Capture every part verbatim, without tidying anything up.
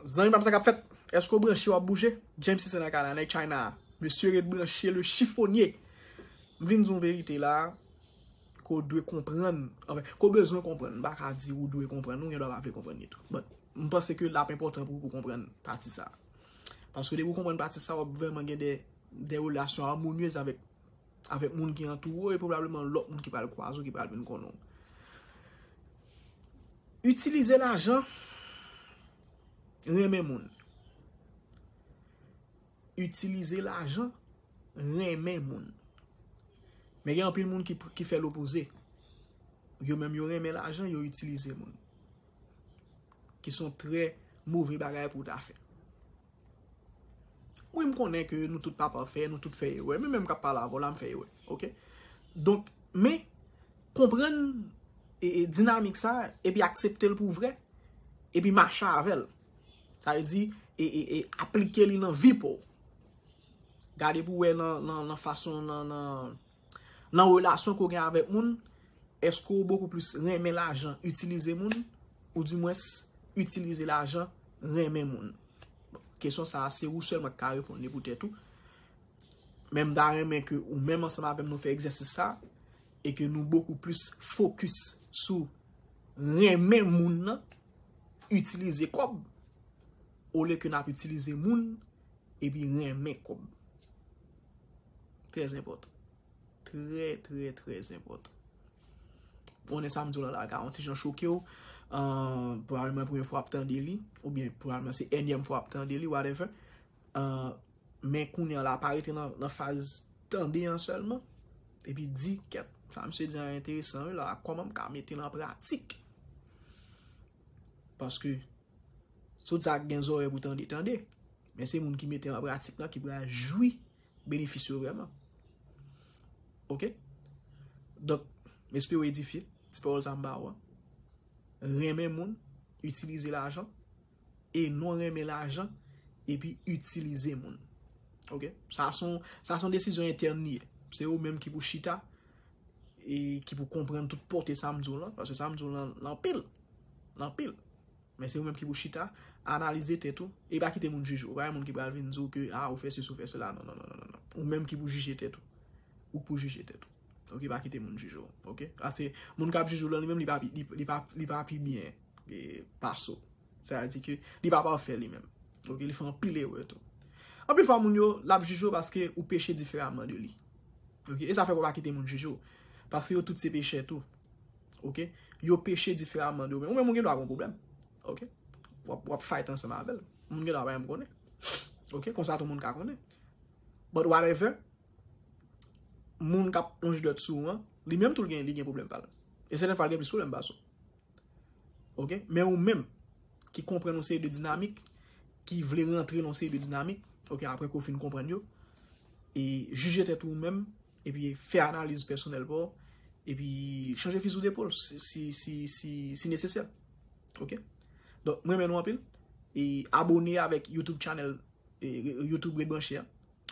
Zanmi pa m, sa k ap fèt? Èske w branche, w ap bouje? James Cisse nan kay la, nèg China a. Mesye ret branche, le chiffonnier. M vin di yon verite la ke w dwe konprann, anfen, ke w bezwen konprann. M pa ka di ou dwe konprann, ou gen dwa pa vle konprann li tou. But, m panse ke l ap enpòtan pou, pou konprann pati sa. Paske depi w konprann pati sa, w ap vrèman gen de, de relasyon amonyez avèk, avèk moun ki antoure w e pwobableman lòt moun ki pral kwaze w, ki pral vin konnen w. Itilize lajan, renmen moun. Itilize lajan, renmen moun. Men gen anpil moun ki, ki fè lopoze. Yo menm yo renmen lajan, yo itilize moun. Ki se yon trè move bagay pou w ta fè. Wi, m konnen ke nou tout pa pafè, nou tout fè erè. Men menm k ap pale avè w la, m fè erè. Oke? Donk, men, konprann e, e, dinamik sa, epi aksepte l pou vrè, epi mache avè l. Sa vle di, e, e, e, aplike li nan vi pa w. Gade pou w wè nan, nan, nan fason, nan, nan, nan relasyon ke w gen avèk moun, èske w bokou plis renmen lajan itilize moun, ou dimwens itilize lajan renmen moun? Bon, kesyon sa a, se ou sèlman ki ka reponn li pou tèt ou. Men m ta renmen ke ou menm ansanm avè m nou fè egzèsis sa, e ke nou bokou plis fokis sou renmen moun nan, itilize kòb, olye ke n ap itilize moun, epi renmen kòb. Trè enpòtan. Trè, trè, trè enpòtan. Konnen sa m di w la, la ka yon ti jan choke w. An, pwobableman premye fwa w ap tande li, oubyen pwobableman se ènyèm fwa w ap tande li, whatever. An, men kounye a la, pa rete nan, nan faz tande an sèlman, epi di, "Kèt, sa misye di an enteresan, wi, la, kòman m ka mete l an pratik?" Paske, tout sa k gen zòrèy pou tande, tande. Men se moun ki mete an pratik la ki pral jwi benefis yo vrèman. Oke? Donk, m espere w edifye, ti pawòl sa m ba w a. Renmen moun, itilize lajan, e non renmen lajan, epi itilize moun. Oke? Sa se yon, sa se yon desizyon entèn li ye. Se ou menm ki pou chita, e ki pou konprann tout pòte sa m di w lan, paske sa m di w lan, l anpil. L anpil. Men se ou menm ki pou chita, analize tèt ou, e pa kite moun jije w. Pa gen moun ki pral vin di w ke, "Ah, ou fè sesi, ou fè sela." Non, non, non, non, non, non. Ou menm ki pou jije tèt ou. Ou k pou jije tèt ou. Oke, pa kite moun jije w. Oke? Paske moun k ap jije w lan, li menm, li pa pi, li, li pa, li pa pi byen, e, pase w. Sa vle di ke li pa pafè li menm. Oke, li fè anpil erè tou. Anpil fwa, moun yo, l ap jije w paske ou peche diferaman de li. Oke? E sa fè w pa kite moun jije w. Paske yo tout se pechè tou. Oke? Yo peche diferaman de ou menm. Ou menm ou gen dwa gen yon pwoblèm. Oke? W ap, w ap fight ansanm avè l. Moun gen dwa pa janm konnen. Oke? Konsa tou moun ka konnen. But whatever, moun k ap lonje dwèt sou ou an, li menm tou l gen, li gen pwoblèm pa l. E sèten fwa l gen plis pwoblèm pase w. Oke? Men ou menm ki konprann yon seri de dinamik, ki vle rantre nan yon seri de dinamik, oke, apre ke w fin konprann yo, e jije tèt ou menm, epi fè analiz pèsonèl pa w, epi chanje fizi w depòl si, si, si, si, si nesesè. Oke? Donk, mwen renmen nou anpil. E abòne avèk YouTube channel, e, YouTube Ret Branche a.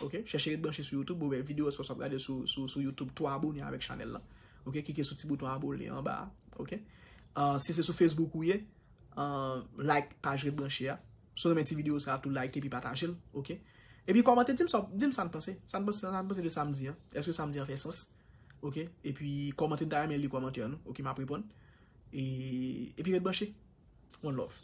Oke? Chèche Ret Branche sou YouTube, ou wè videyo sa w ap gade sou, sou, sou YouTube, tou abòne avèk chanèl lan. Oke? Klike sou ti bouton abòne anba a. Oke? Ah, si se sou Facebook ou ye, ah, like paj Ret Branche a. Si w renmen ti videyo sa a, tou like epi pataje l. Oke? Epi kòmante, di m sa, di m sa n panse. Sa n panse, sa n panse de sa m di an. Èske sa m di an fè sans? Oke? Epi kòmante, m ta renmen li kòmantè nou. Oke, m ap reponn. E, epi ret branche. One love.